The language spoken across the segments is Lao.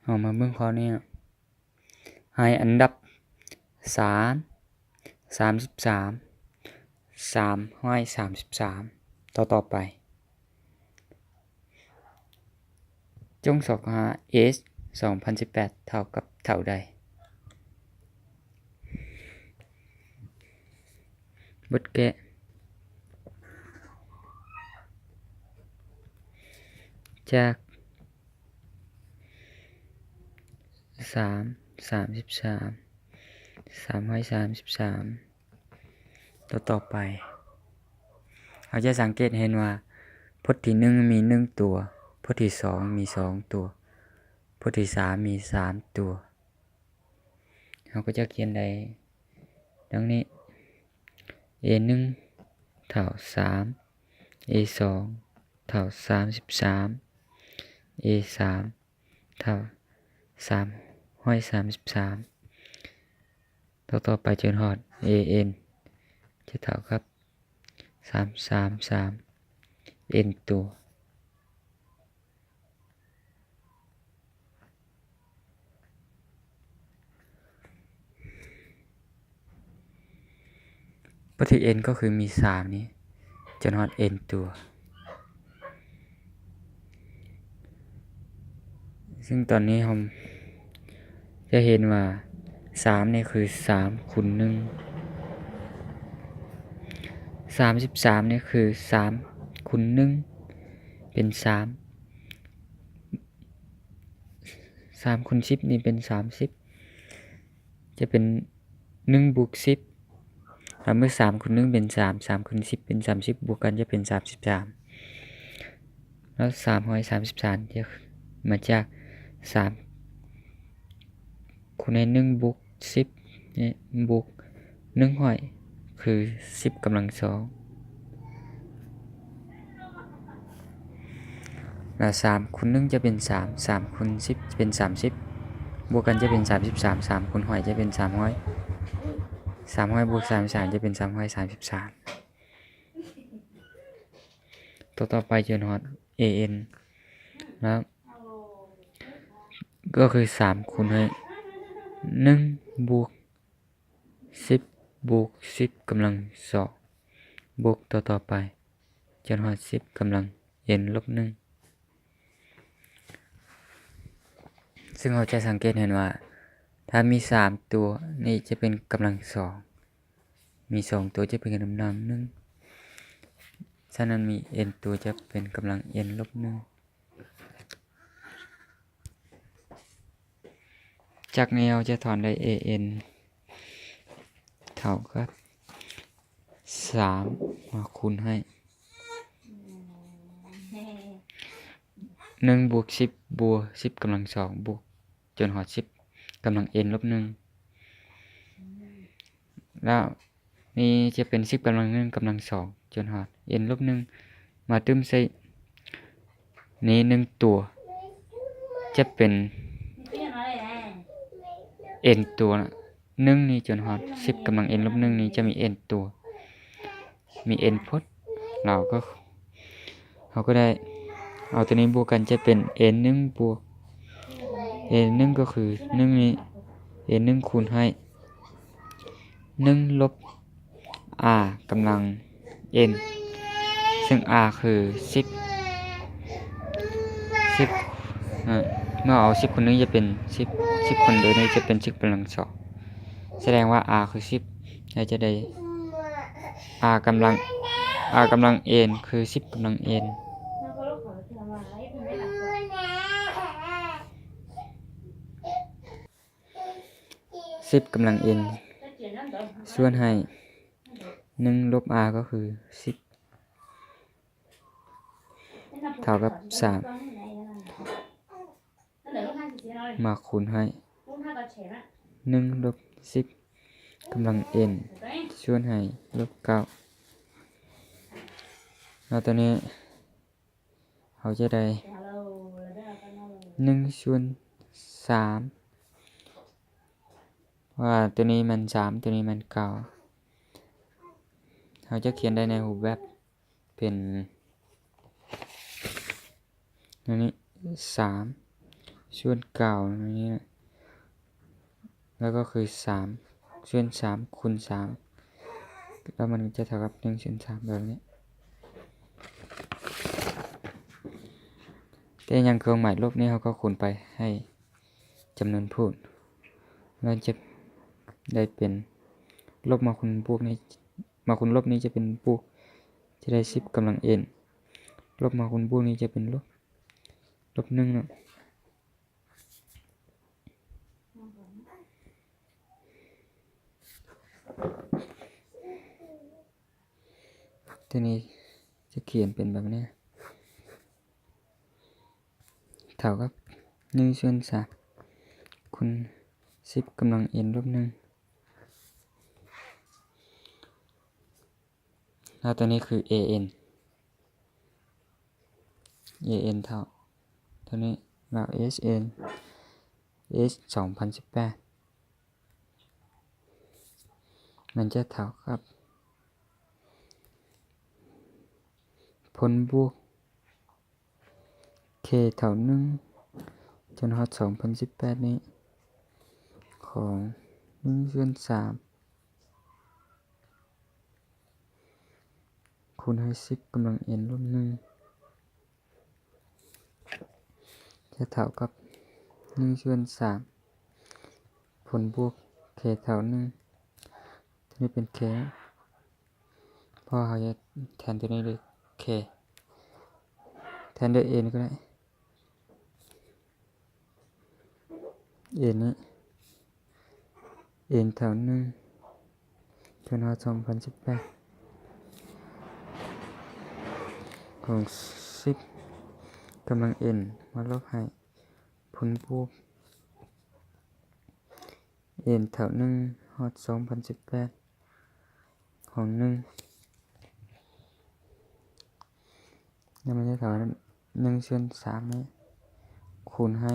ເຮົາມາເບິ່ງຂໍ້ນີ້ ໃຫ້ອັນດັບ ສາມ ສາມສິບສາມ ສາມຮ້ອຍສາມສິບສາມ ຕໍ່ຕໍ່ໄປ. ຈົ່ງຊອກຫາ H ສອງພັນສິບແປດ ເທົ່າກັບເທົ່າໃດ? ບົດແກ້ ຈາກ ສາມ ສາມສິບສາມ ສາມຮ້ອຍສາມສິບສາມ ຕໍ່ຕໍ່ໄປ ເຮົາຈະສັງເກດເຫັນວ່າ ພົດທີໜຶ່ງມີໜຶ່ງຕົວ, ພົດທີສອງມີສອງຕົວ, ພົດທີສາມມີສາມຕົວ. ເຮົາກໍຈະຂຽນໄດ້ດັ່ງນີ້ A ໜຶ່ງເທົ່າສາມ A ສອງເທົ່າສາມສິບສາມ A ສາມເທົ່າສາມຮ້ອຍສາມສິບສາມ ຕໍ່ຕໍ່ໄປຈົນຮອດ A N ຈະເທົ່າກັບສາມສາມສາມ N ຕົວ. ບັດທີ N ກໍຄືມີສາມນີ້ ຈົນຮອດ N ຕົວ. ຊຶ່ງຕອນນີ້ເຮົາຈະເຫັນວ່າ ສາມນີ້ຄືສາມຄູນໜຶ່ງ ສາມສິບສາມນີ້ຄືສາມຄູນໜຶ່ງເປັນສາມ ສາມຄູນສິບນີ້ເປັນສາມສິບ ຈະເປັນໜຶ່ງບວກສິບ ແລ້ວເມື່ອສາມຄູນໜຶ່ງເປັນສາມ ສາມຄູນສິບເປັນສາມສິບ ບວກກັນຈະເປັນສາມສິບສາມ ແລ້ວສາມຮ້ອຍສາມສິບສາມຈະມາຈາກສາມຄູນໃຫ້ໜຶ່ງບວກສິບ ແລະ ບວກໜຶ່ງຮ້ອຍ ຄືສິບກຳລັງສອງ ແລ້ວສາມຄູນໜຶ່ງຈະເປັນສາມ ສາມຄູນສິບເປັນສາມສິບ ບວກກັນຈະເປັນສາມສິບສາມ ສາມຄູນຮ້ອຍຈະເປັນສາມຮ້ອຍ ສາມຮ້ອຍບວກສາມສິບສາມຈະເປັນສາມຮ້ອຍສາມສິບສາມ ຕໍ່ຕໍ່ໄປຈົນຮອດ A N ແລ້ວກໍຄືສາມຄູນໃຫ້ໜຶ່ງບວກສິບບວກສິບກຳລັງສອງ ບວກຕໍ່ໆໄປ ຈົນຮອດສິບກຳລັງ N ລົບໜຶ່ງ ຊຶ່ງເຮົາຈະສັງເກດເຫັນວ່າ ຖ້າມີສາມຕົວນີ້ຈະເປັນກຳລັງສອງ ມີສອງຕົວຈະເປັນກຳລັງໜຶ່ງ ສະນັ້ນມີ N ຕົວຈະເປັນກຳລັງ N ລົບໜຶ່ງ. ຈາກນີ້ເຮົາຈະຖອນໄດ້ A N ເທົ່າກັບສາມມາຄູນໃຫ້ໜຶ່ງບວກສິບບວກສິບກຳລັງສອງ ບວກຈົນຮອດສິບກຳລັງ N ລົບໜຶ່ງ ແລ້ວນີ້ຈະເປັນສິບກຳລັງໜຶ່ງກຳລັງສອງ ຈົນຮອດ N ລົບໜຶ່ງ ມາຕື່ມໃສ່ນີ້ໜຶ່ງຕົວ ຈະເປັນ N ຕົວ ໜຶ່ງນີ້ຈົນຮອດສິບກຳລັງ N ລົບໜຶ່ງນີ້ຈະມີ N ຕົວ ມີ N ພົດ ລາວກໍ ເຮົາກໍໄດ້ເອົາຕົວນີ້ບວກກັນຈະເປັນ N ໜຶ່ງບວກ N ໜຶ່ງກໍຄືໜຶ່ງນີ້ N ໜຶ່ງຄູນໃຫ້ໜຶ່ງລົບ R ກຳລັງ N ເຊິ່ງ R ຄືສິບ ສິບ ເອີ ເມື່ອເອົາສິບຄູນໜຶ່ງຈະເປັນສິບ ສິບຄູນໂດຍນີ້ຈະເປັນສິບກຳລັງສອງ ສະແດງວ່າ R ຄືສິບ ແລ້ວຈະໄດ້ R ກຳລັງ R ກຳລັງ N ຄືສິບກຳລັງ N ສິບກຳລັງ N ສ່ວນໃຫ້ໜຶ່ງລົບ R ກໍຄືສິບ ເທົ່າກັບສາມ ມາຄູນໃຫ້ໜຶ່ງລົບສິບກຳລັງ N ສ່ວນໃຫ້ລົບເກົ້າ ແລ້ວຕົວນີ້ເຮົາຈະໄດ້ໜຶ່ງສ່ວນສາມ ເພາະວ່າຕົວນີ້ມັນສາມ ຕົວນີ້ມັນເກົ້າ ເຮົາຈະຂຽນໄດ້ໃນຮູບແບບ ເປັນແນວນີ້ ສາມ ສ່ວນເກົ້ານີ້ ແລ້ວກໍຄືສາມ ສ່ວນສາມຄູນສາມ ແລ້ວມັນຈະເທົ່າກັບໜຶ່ງສ່ວນສາມແບບນີ້. ແຕ່ຍັງເຄື່ອງໝາຍລົບນີ້ ເຮົາກໍຄູນໄປໃຫ້ຈຳນວນພູນ ແລ້ວຈະໄດ້ເປັນລົບມາຄູນບວກນີ້ ມາຄູນລົບນີ້ຈະເປັນບວກ ຈະໄດ້ສິບກຳລັງ n ລົບມາຄູນບວກນີ້ຈະເປັນລົບ ລົບໜຶ່ງເນາະ. ຕົວນີ້ຈະຂຽນເປັນແບບນີ້ ເທົ່າກັບໜຶ່ງສ່ວນສາມຄູນສິບກຳລັງ n ລົບໜຶ່ງ ແລ້ວຕົວນີ້ຄື an an ເທົ່າຕົວນີ້ ແລ້ວ h n h ສອງພັນສິບແປດ ມັນຈະເທົ່າກັບຜົນບວກ k ເທົ່າໜຶ່ງ ຈົນຮອດສອງພັນສິບແປດນີ້ ຂອງໜຶ່ງສ່ວນສາມ ຄູນໃຫ້ສິບກຳລັງ n ລົບໜຶ່ງ ຈະເທົ່າກັບໜຶ່ງສ່ວນສາມຜົນບວກ k ເທົ່າໜຶ່ງ ຕົວນີ້ເປັນ k ເພາະເຮົາຈະແທນຕົວນີ້ດ້ວຍ k ແທນດ້ວຍ n ກໍໄດ້. n ນີ້ n ເທົ່າໜຶ່ງ ຈົນຮອດສອງພັນສິບແປດ ຂອງສິບກຳລັງ n ມາລົບໃຫ້ຜົນບວກ n ເທົ່າໜຶ່ງຮອດສອງພັນສິບແປດ ຂອງໜຶ່ງ ແລ້ວມັນຈະເທົ່າໜຶ່ງສ່ວນສາມນີ້ ຄູນໃຫ້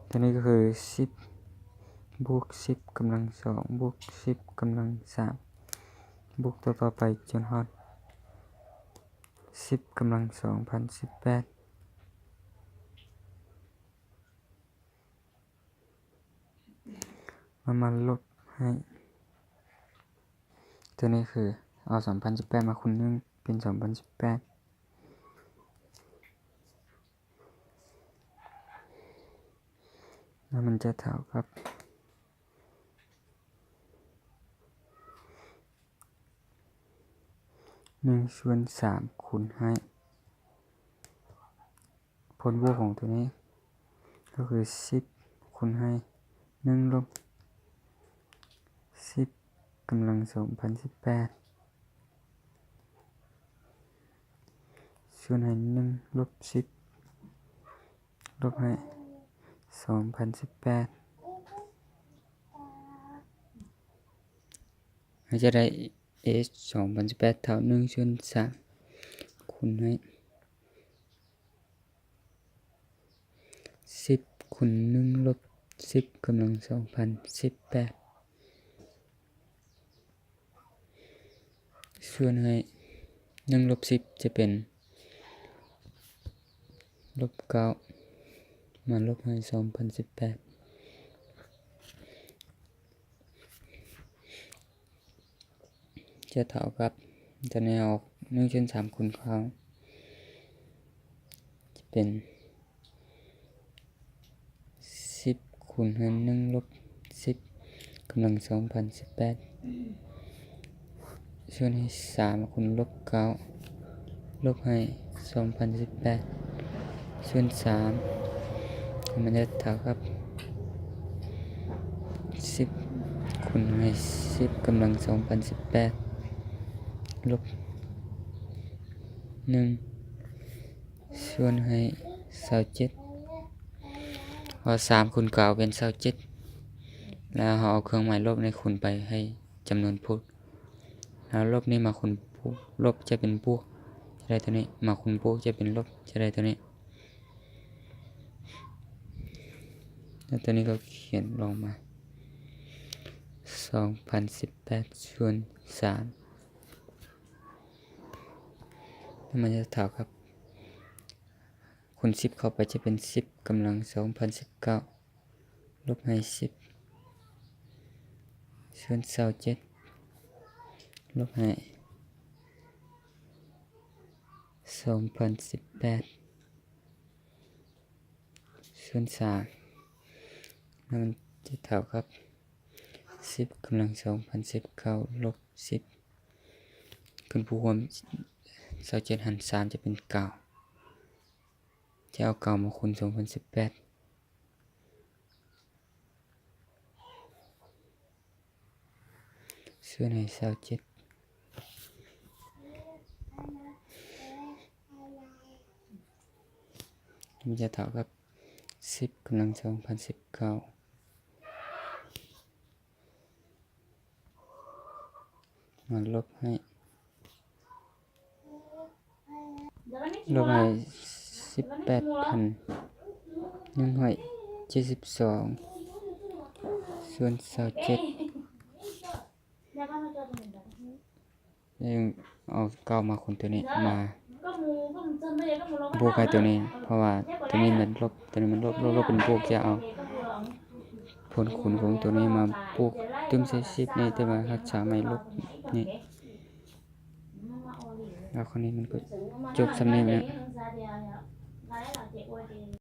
ຕົວນີ້ກໍຄືສິບບວກສິບກຳລັງສອງບວກສິບກຳລັງສາມ ບວກຕໍ່ໆໄປຈົນຮອດສິບກຳລັງສອງພັນສິບແປດ ເອົາມາລົບໃຫ້ ຕົວນີ້ຄືເອົາສອງພັນສິບແປດມາຄູນໜຶ່ງເປັນສອງພັນສິບແປດ ແລ້ວມັນຈະເທົ່າກັບໜຶ່ງສ່ວນສາມຄູນໃຫ້ ຜົນບວກຂອງຕົວນີ້ກໍຄືສິບຄູນໃຫ້ໜຶ່ງລົບສິບກຳລັງສອງພັນສິບແປດ ສ່ວນໃຫ້ໜຶ່ງລົບສິບລົບໃຫ້ສອງພັນສິບແປດ ເຮົາຈະໄດ້ h ສອງພັນສິບແປດເທົ່າໜຶ່ງສ່ວນສາມຄູນໃຫ້ ສິບຄູນໜຶ່ງລົບສິບກຳລັງສອງພັນສິບແປດ ສ່ວນໃຫ້ໜຶ່ງລົບສິບຈະເປັນລົບເກົ້າ ມາລົບໃຫ້ສອງພັນສິບແປດ ຈະເທົ່າກັບ ຕົວນີ້ອອກໜຶ່ງສ່ວນສາມຄູນເກົ້າ ຈະເປັນສິບຄູນໃຫ້ໜຶ່ງລົບສິບກຳລັງສອງພັນສິບແປດ ສ່ວນໃຫ້ສາມຄູນລົບເກົ້າ ລົບໃຫ້ສອງພັນສິບແປດ ສ່ວນສາມ ມັນຈະເທົ່າກັບສິບຄູນໃຫ້ສິບກຳລັງສອງພັນສິບແປດ ລົບໜຶ່ງ ສ່ວນໃຫ້ຊາວເຈັດ ເພາະສາມຄູນເກົ້າເປັນຊາວເຈັດ ແລ້ວເຮົາເອົາເຄື່ອງໝາຍລົບນີ້ຄູນໄປໃຫ້ຈຳນວນພູນ ແລ້ວລົບນີ້ມາຄູນບວກ ລົບຈະເປັນບວກ ຈະໄດ້ຕົວນີ້ ມາຄູນບວກຈະເປັນລົບ ຈະໄດ້ຕົວນີ້ ແລ້ວຕົວນີ້ກໍຂຽນລອງມາ ສອງພັນສິບແປດສ່ວນສາມ ແລ້ວມັນຈະເທົ່າກັບ ຄູ ຄູນສິບເຂົ້າໄປຈະເປັນສິບກຳລັງສອງພັນສິບເກົ້າ ລົບໃຫ້ສິບ ສ່ວນຊາວເຈັດ ລົບໃຫ້ສອງພັນສິບແປດ ສ່ວນສາມ ແລ້ວມັນຈະເທົ່າກັບສິບກຳລັງສອງພັນສິບເກົ້າ ລົບສິບ ຂຶ້ນຜູ້ຮ່ວມຊາວເຈັດຫານສາມຈະເປັນເກົ້າ ຈະເອົາເກົ້າມາຄູນສອງພັນສິບແປດ ສ່ວນໃຫ້ຊາວເຈັດ ມັນຈະເທົ່າກັບສິບກຳລັງສອງພັນສິບເກົ້າ ມາລົບໃຫ້ ລົບໃຫ້ສິບແປດພັນໜຶ່ງຮ້ອຍເຈັດສິບສອງ ສ່ວນຊາວເຈັດ ເອົາເກົ້າມາຄູນຕົວນີ້ ມາບວກໃຫ້ຕົວນີ້ ເພາະວ່າຕົວນີ້ມັນລົບ ຕົວນີ້ມັນລົບ ລົບ ລົບເປັນບວກ ຈະເອົາຜົນຄູນຂອງຕົວນີ້ມາບວກຕື່ມໃສ່ສິບນີ້ ແຕ່ວ່າຮັກສາໃໝ່ລົບນີ້ ແລ້ວຂໍ້ນີ້ມັນກໍຈົບສ່ຳນີ້ແຫຼະ.